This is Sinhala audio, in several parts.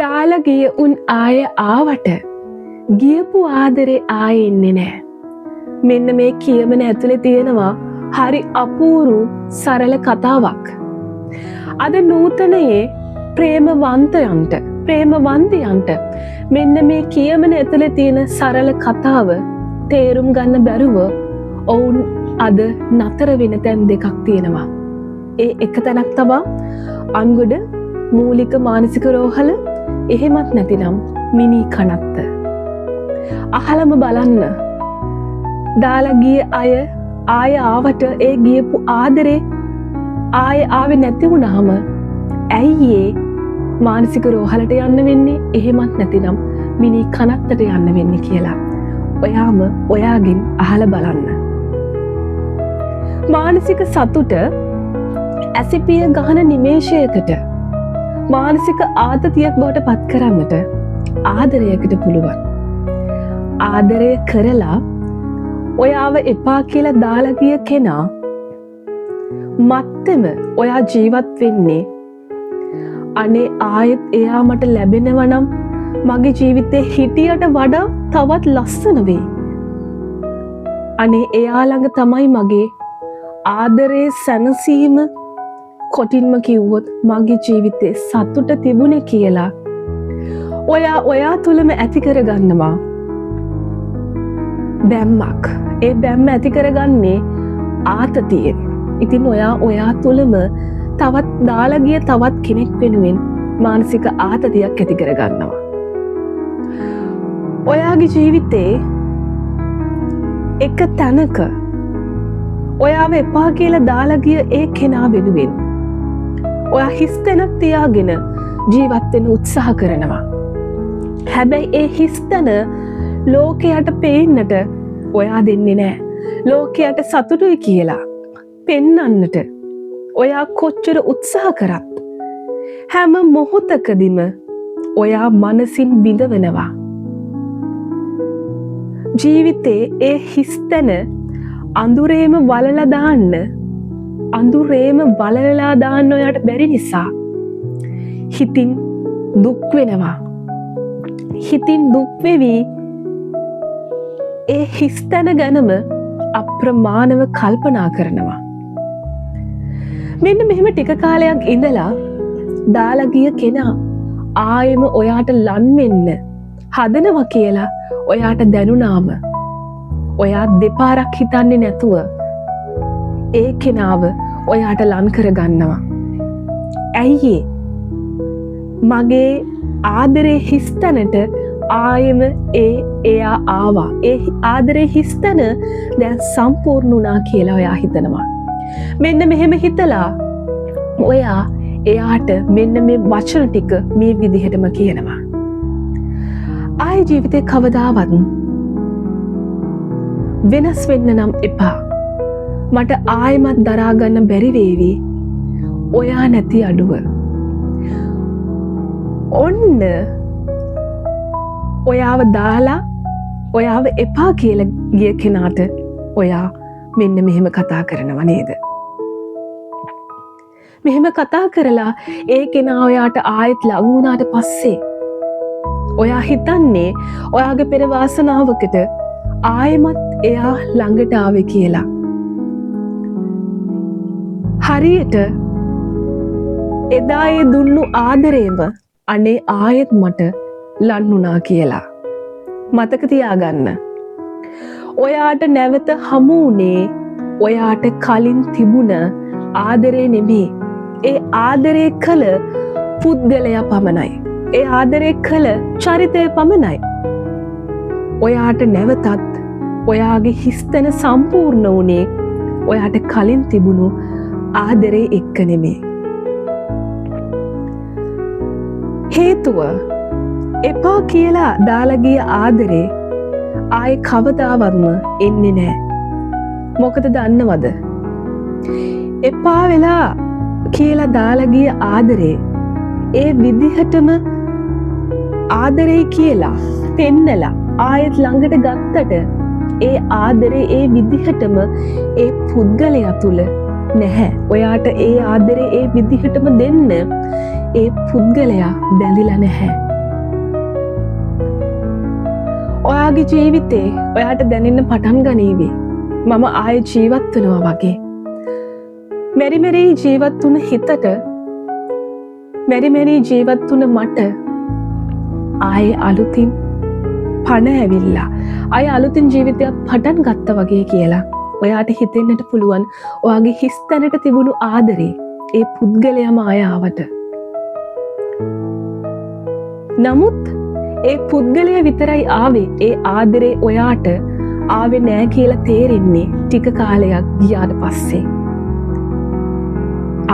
දාලා ගිය උන් ආය ආවට ගියපු ආදරේ ආයෙ එන්නේ නෑ. මෙන්න මේ කියමන ඇතුලේ තියෙනවා හරි අපූරු සරල කතාවක්. අද නූතනයේ ප්‍රේමවන්තයන්ට ප්‍රේමවන්තියන්ට මෙන්න මේ කියමන ඇතුලේ තියෙන සරල කතාව තේරුම් ගන්න බැරුව ඔවුන් අද නතර වෙන තැන් දෙකක් තියෙනවා. ඒ එක තැනක් තමා අන්ගොඩ මූලික මානසික රෝහල, එහෙමත් නැතිනම් මිනි කනත්ත. අහලම බලන්න, දාලා ගිය අය ආය ආවට ඒ ගියපු ආදරේ ආය ආවේ නැති වුණාම ඇයි ඒ මානසික රෝහලට යන්න වෙන්නේ, එහෙමත් නැතිනම් මිනි කනත්තට යන්න වෙන්නේ කියලා ඔයාම ඔයාගෙන් අහලා බලන්න. මානසික සතුට ඇසිපිය ගහන නිමේෂයකට මානසික ආතතියක් බවට පත් කරන්නට ආදරයකට පුළුවන්. ආදරය කරලා ඔයාව එපා කියලා දාලා ගිය කෙනා මත්තෙම ඔයා ජීවත් වෙන්නේ අනේ ආයෙත් එයා මට ලැබෙනවා නම් මගේ ජීවිතේ හිටියට වඩා තවත් ලස්සන වෙයි. අනේ එයා ළඟ තමයි මගේ ආදරේ සැනසීම, කොටින්ම කිව්වොත් මගේ ජීවිතේ සතුට තිබුණේ කියලා ඔයා ඔයා තුළම ඇති කරගන්නවා බැම්මක්. ඒ බැම්ම ඇති කරගන්නේ ආතතියෙන්. ඉතින් ඔයා ඔයා තුළම තවත් දාලා ගිය තවත් කෙනෙක් වෙනුවෙන් මානසික ආතතියක් ඇති කරගන්නවා. ඔයාගේ ජීවිතේ එක තැනක ඔයාව එපා කියලා දාලා ගිය ඒ කෙනා වෙනුවෙන් ඔයා හිස් තැනක් තියාගෙන ජීවත් වෙන්න උත්සාහ කරනවා. හැබැයි ඒ හිස් තැන ලෝකයට පේන්නට ඔයා දෙන්නේ නෑ. ලෝකයට සතුටුයි කියලා පෙන්නන්නට ඔයා කොච්චර උත්සාහ කරත් හැම මොහොතකදීම ඔයා මනසින් බිඳවනවා. ජීවිතේ ඒ හිස් තැන අඳුරේම වලලා දාන්න, අඳුරේම වලලා දාන්න ඔයාට බැරි නිසා හිතින් දුක් වෙනවා. හිතින් දුක් වෙවි ඒ හිස් තැන ගැනම අප්‍රමාණව කල්පනා කරනවා. මෙන්න මෙහෙම ටික කාලයක් ඉඳලා දාලා ගිය කෙනා ආයෙම ඔයාට ලන් වෙන්න හදනවා කියලා ඔයාට දැනුණාම ඔයා දෙපාරක් හිතන්නේ නැතුව ඒ කෙනාව ඔයාට ලන් කරගන්නවා. ඇයි ඒ? මගේ ආදරේ හිස් තැනට ආයෙම එයා ආවා. ඒ ආදරේ හිස් තැන දැන් සම්පූර්ණ වුණා කියලා ඔයා හිතනවා. මෙන්න මෙහෙම හිතලා ඔයා එයාට මෙන්න මේ වචන ටික මේ විදිහටම කියනවා. ආයෙ ජීවිතේ කවදාවත් වෙනස් වෙන්න නම් එපා. මට ආයෙමත් දරා ගන්න බැරි වේවි ඔයා නැති අඩුව. ඔන්න ඔයාව දාලා ඔයාව එපා කියලා ගිය කෙනාට ඔයා මෙන්න මෙහෙම කතා කරනවා නේද? මෙහෙම කතා කරලා ඒ කෙනා ඔයාට ආයෙත් ලං වුණාට පස්සේ ඔයා හිතන්නේ ඔයාගේ පෙර වාසනාවකට ආයෙමත් එයා ළඟට ආවේ කියලා. හරියට එදා ඒ දුන්නු ආදරේම අනේ ආයෙත් මට ලන් වුණා කියලා. මතක තියාගන්න. ඔයාට නැවත හමු වුණේ ඔයාට කලින් තිබුණ ආදරේ නෙමේ. ඒ ආදරේ කළ පුද්ගලයා පමණයි. ඒ ආදරේ කළ චරිතය පමණයි. ඔයාට නැවතත් ඔයාගේ හිස්තැන සම්පූර්ණ වුණේ ඔයාට කලින් තිබුණු ආදරේ එක්ක නෙමේ. හේතුව එපා කියලා දාලා ගිය ආදරේ ආයේ කවදාවත්ම එන්නේ නෑ. මොකද දන්නවද? එපා වෙලා කියලා දාලා ගිය ආදරේ ඒ විදිහටම ආදරේ කියලා පෙන්නලා ආයෙත් ළඟට ගත්තට ඒ ආදරේ ඒ විදිහටම ඒ පුද්ගලයා තුල නැහැ. ඔයාට ඒ ආදරේ ඒ විදිහටම දෙන්න ඒ පුද්ගලයා බැඳිලා නැහැ. ඔයාගේ ජීවිතේ ඔයාට දැනෙන්න පටන් ගනීවි. මම ආයෙ ජීවත් වෙනවා වගේ. මෙරි මෙරි ජීවත් වුණ හිතට, මෙරි මෙරි ජීවත් වුණ මට ආයෙ අලුතින් පණ ඇවිල්ලා, ආයෙ අලුතින් ජීවිතයක් පටන් ගත්තා වගේ කියලා ඔයාට හිතෙන්නට පුළුවන්. ඔයාගේ හිස් තැනට තිබුණු ආදරේ ඒ පුද්ගලයාම ආය ආවට. නමුත් ඒ පුද්ගලයා විතරයි ආවේ, ඒ ආදරේ ඔයාට ආවේ නෑ කියලා තේරෙන්නේ ටික කාලයක් ගියාට පස්සේ.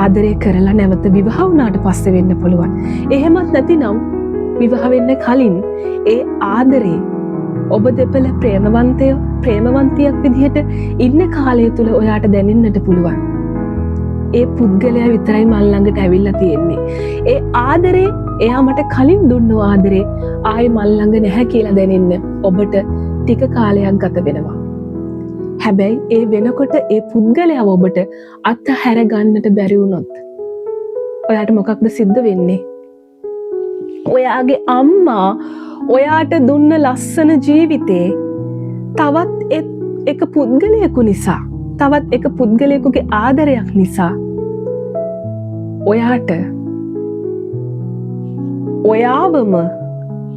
ආදරය කරලා නැවත විවාහ වුණාට පස්සේ වෙන්න පුළුවන්. එහෙමත් නැතිනම් විවාහ වෙන්න කලින් ඒ ආදරේ ඔබ දෙපළ ප්‍රේමවන්තියක් විදිහට ඉන්න කාලය තුල ඔයාට දැනෙන්නට පුළුවන්. ඒ පුද්ගලයා විතරයි මල් ළඟට ඇවිල්ලා තියෙන්නේ. ඒ ආදරේ එයා මට කලින් දුන්නු ආදරේ ආයේ මල් ළඟ නැහැ කියලා දැනෙන්න ඔබට ටික කාලයක් ගත වෙනවා. හැබැයි ඒ වෙනකොට ඒ පුද්ගලයාව ඔබට අත්හැර ගන්නට බැරි වුණොත් ඔයාට මොකක්ද සිද්ධ වෙන්නේ? ඔයාගේ අම්මා ඔයාට දුන්න ලස්සන ජීවිතේ තවත් එක පුද්ගලයෙකු නිසා, තවත් එක පුද්ගලයෙකුගේ ආදරයක් නිසා ඔයාට ඔයාවම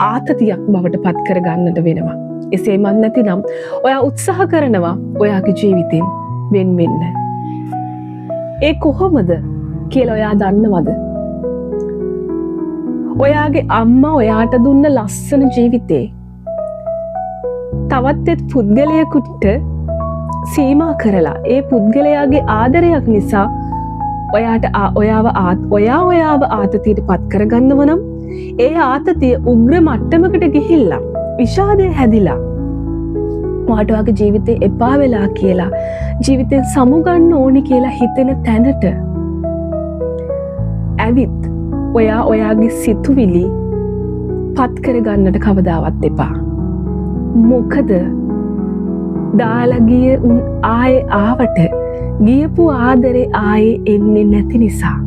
ආතතියක් බවට පත් කරගන්නට වෙනවා. එසේමත් නැතිනම් ඔයා උත්සාහ කරනවා ඔයාගේ ජීවිතෙන් වෙන් වෙන්න. ඒ කොහොමද කියලා ඔයා දන්නවද? ඔයාගේ අම්මා ඔයාට දුන්න ලස්සන ජීවිතේ තවත් එක් පුද්ගලයෙකුට සීමා කරලා ඒ පුද්ගලයාගේ ආදරයක් නිසා ඔයාට ඔයාව ඔයා ඔයාව ආතතියට පත් කරගන්නව නම් ඒ ආතතිය උග්‍ර මට්ටමකට ගිහිල්ලා විෂාදය හැදිලා ඔයාට ඔයාගේ ජීවිතේ එපා වෙලා කියලා ජීවිතෙන් සමුගන්න ඕනි කියලා හිතෙන තැනට ඇවිත් ඔයා ඔයාගේ සිතුවිලි පත් කරගන්නට කවදාවත් එපා. මොකද දාලා ගිය උන් ආයේ ආවට ගියපු ආදරේ ආයේ එන්නේ නැති නිසා.